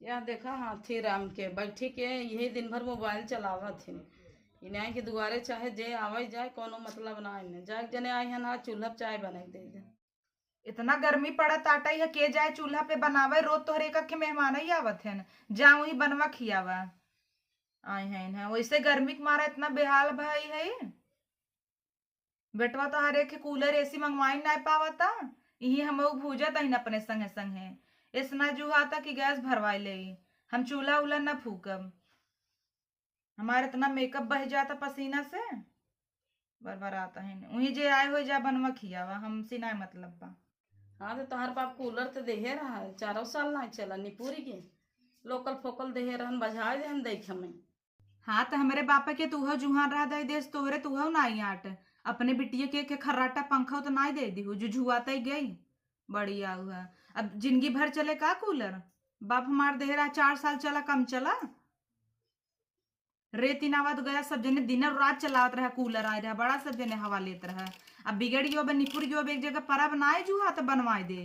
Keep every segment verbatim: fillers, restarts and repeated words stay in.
यह देखा हाथी राम के बैठी के यही दिन भर मोबाइल चलावत हिन। इन्हें के दुआरे चाहे जे आवे जाए, कोनो मतलब ना इन्हें। जाए जने आए हैं ना, चूल्हा पे चाय बना के दे दे। इतना गर्मी पड़त आटा, यह के जाए चूल्हा पे बनावे? रोज तोहरे एक अखे मेहमान ही आवत हैं, जा वही बनवा खियावा। आए हैं इन्हें, वैसे गर्मी के मारा इतना बेहाल भई है। बेटवा तो हर एक कूलर एसी मंगवाई ना पावता, यही हम भूजत हईन अपने संगे संगे। इतना जुहाता कि गैस भरवाई ले, हम चूल्हा उल्हा ना फूकब। हमार इतना मेकअप बह जाता पसीना से, बरबरात है। वहीं जे आए हो जा बनवा खियावा, हमसे ना मतलब बा। हाँ, तो तोहर बाप कूलर तो देहे रहा, चारों साल ना चला, निपुरी के लोकल फोकल देहे रहन, बजाए देहन देख हमें। हाँ, तो हमरे बापा के तो उहो जुहान रहा दे देस, तोहरे तो उहो नाई आट। अपने बिटिया के, के खर्राटा पंखा तो नाई दे दिहु, जो जुआता ही गई। बढ़िया हुआ। अब जिंदगी भर चले का कूलर? बाप हमार देह रहा चार साल चला, कम चला। रे तीनावा तो गया, सब जने दिन और रात चलावत रहा, कूलर आए रहा, बड़ा सब जने हवा लेत रहा। अब बिगड़ गयो, अब निपुर गयो, अब एक जगह परब ना आए जुहा तो बनवाए दे।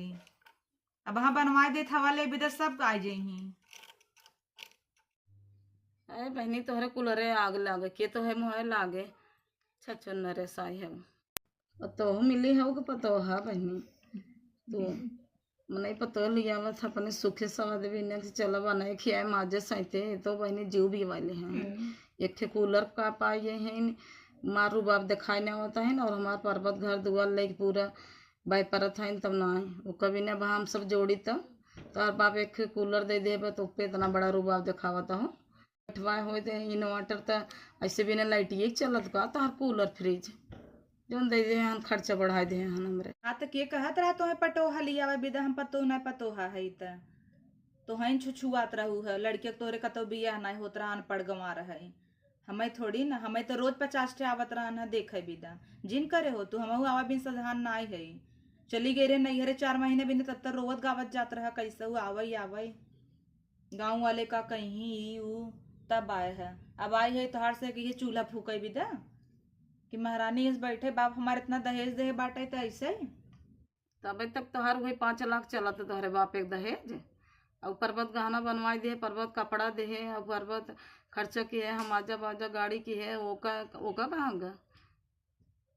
अब हाँ बनवाए दे, हवा ले बिदा सब आ जाई। अरे बहनी, तोहरे कूलरे आग लागे, के तो है मोहे लागे, छछो नरे साई है। पतोह मिली हउ कि पतोहा बहनी? तू मनई पतोह लियावत ह, अपने सुखे सवाद बिना कि चला बनाए खियाए माजे सैते, ये तो बहनी जीव भी वाले हैं। हम्म। एक ठे कूलर का पाए हैं, मार रुबाब दिखाई नहीं होता है ना, और हमार पर्वत घर दुआर लेके पूरा बाई परत है, तब ना आए। वो कभी ना बा हम सब जोड़ी तब, तो और बाप एक ठे कूलर दे देबे, तो पे इतना बड़ा रुबाब दिखावत हो। बैठवाए होए थे इन्वर्टर, त ऐसे बिना लाइटिए चलत का, तोहर कूलर फ्रिज जौन दे दे हन, खर्चा बढ़ाए दे हन हमरे। हाँ, त के कहत रहा तोहे पटोहा लियावे बिदा, हम पतोह ना पतोहा है त। तोहन छुछुआत रहू है, लड़किया के तोहरे कतौ बियाह ना होत रहा, अनपढ़ गंवार है। हमें थोड़ी ना, हमें तो रोज पचास ठे आवत रहन है देखे बिदा। जिन करे हो तू, हमहू आवा बिन सधान ना है। चली गई रहे नैहरे चार महीने बिना, तब तक रोवत गावत जात रहा, कैसे हु आवे, आवे। गाँव वाले का कहीं ई ऊ, तब आए है। अब आई है तोहार से कि ये चूल्हा फूके बिदा कि महारानी इस बैठे, बाप हमारे इतना दहेज दे बाटे त ऐसे ही। तबे तक तोहार वही पाँच लाख चलत तोहरे बाप एक दहेज, और पर्वत गहना बनवाई दे, पर्वत कपड़ा दे, और पर्वत खर्चा की है, हम आजा बाजा गाड़ी की है, ओका, ओका कहाँ गा?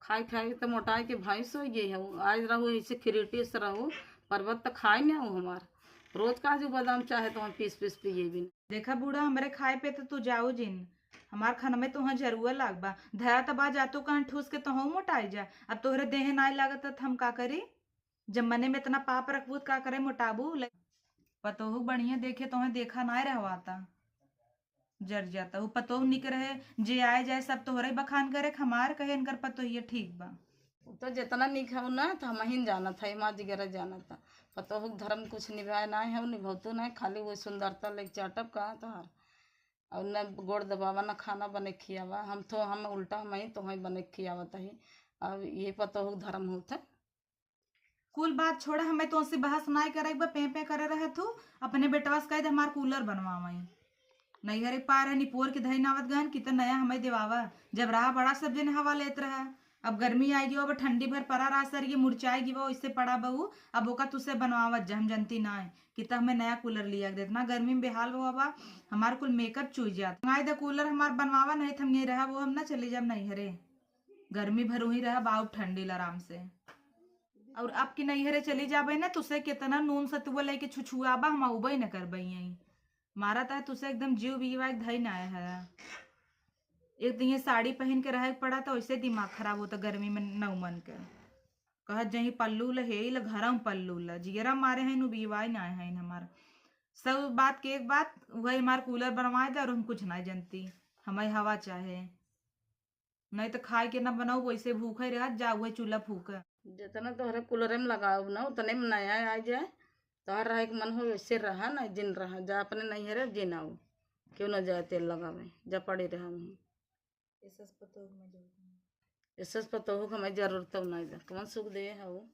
खाई खाई तो मोटाई के भैंस हो गई है। आज रहू ऐसे क्रिटिस रहू, पर्वत तो खाए न हो हमार। रोज काजू बादाम चाहे तो हम पीस पीस पिए भी। देखा बूढ़ा, हमरे खाए पे तो तू जाऊ जिन, हमार खाना में तुहाँ जरुआ लाग बा। धरा त बा जातू कहन ठूस के तोहू मोटाई जा। अब तोहरे देह नाई लागत त हम का करी? जब मने में इतना पाप रखबू त का करे मोटाबू? ले, पतोहू बढ़िया देखे तोहे देखा नाई रहवाता। जर जाता। उ पतोह निक रहे, जे आए जाए सब तोहरे बखान करे, हमार कहे इनकर पतोहिया ठीक बा। उ तो जितना निक हउ ना, तो हमहिन जानत है, माँ जिगरा जानत है। पतोह के धर्म कुछ निभाए ना हउ, निभौतू ना, खाली वो सुंदरता लेके चाटब कहा तोहार। और न गोड़ दबावा, न खाना बने खियावा। हम तो, हम उल्टा हम ही तो ही बने खियावत ही। अब ये पतोह के धर्म होत है। कुल बात छोड़ा, हमें तोसे बहस नाई करे के बा, पे पे करे रहे तू। अपने बेटवा से कह दे हमार कूलर बनवावे। नैहर एक पार है, निपोर के धई नावत गहन कि त नया हमें देवावा। जब रहा बड़ा सब जने हवा लेत रहा। अब गर्मी आएगी, अब ठंडी भर परा रहा सर, ये मुरझाए गी वो इससे पड़ा बहू। अब ओका तुसे बनवावत जा, हम जनती ना है कि त हमें नया कूलर लिया के देत ना। गर्मी में बेहाल बा बाबा, हमार कुल मेकअप चुई जात। मंगाई दे कूलर हमार बनवावा, नहीं त हम यहीं रहा, वो हम ना चली जाब नैहरे। गर्मी भर वहीं रहा, बाउब ठंडी ल आराम से। और अब की नैहरे चली जाबे ना, तुसे कितना नून सतुआ लेके छुछुआबा, हम अउबे न करबे यहीं। मारा त तुसे एकदम जीव बीवा एक धई ना है। एक दिन ये साड़ी पहन के रहे के पड़ा, तो ऐसे दिमाग खराब होता गर्मी में नौमन के। कहत जहीं पल्लू ल, हे ल, घरम पल्लू ल, जियरा मारे हैं, नु बीवाई ना है हमार। सब बात के एक बात, वही हमार कूलर बनवाए दे और हम कुछ ना जनती, हमें हवा चाहे। नहीं तो खाए के ना बनाऊ, वैसे भूखे रह जा, वही चूल्हा फूके। जितना तोहरे कूलरे में लगाओ ना, उतने में नया आ जाए। तोहर रहे के मन हो, वैसे रहा ना, जिन रहा, जा अपने नैहरे जिन आओ। क्यों ना जाए तेल लगावे, जा पड़े रहा वहीं। एसस पतोह में जरूरत नहीं। एसस पतोह के हमें जरूरत नहीं बा। कौन सुख दे है वो?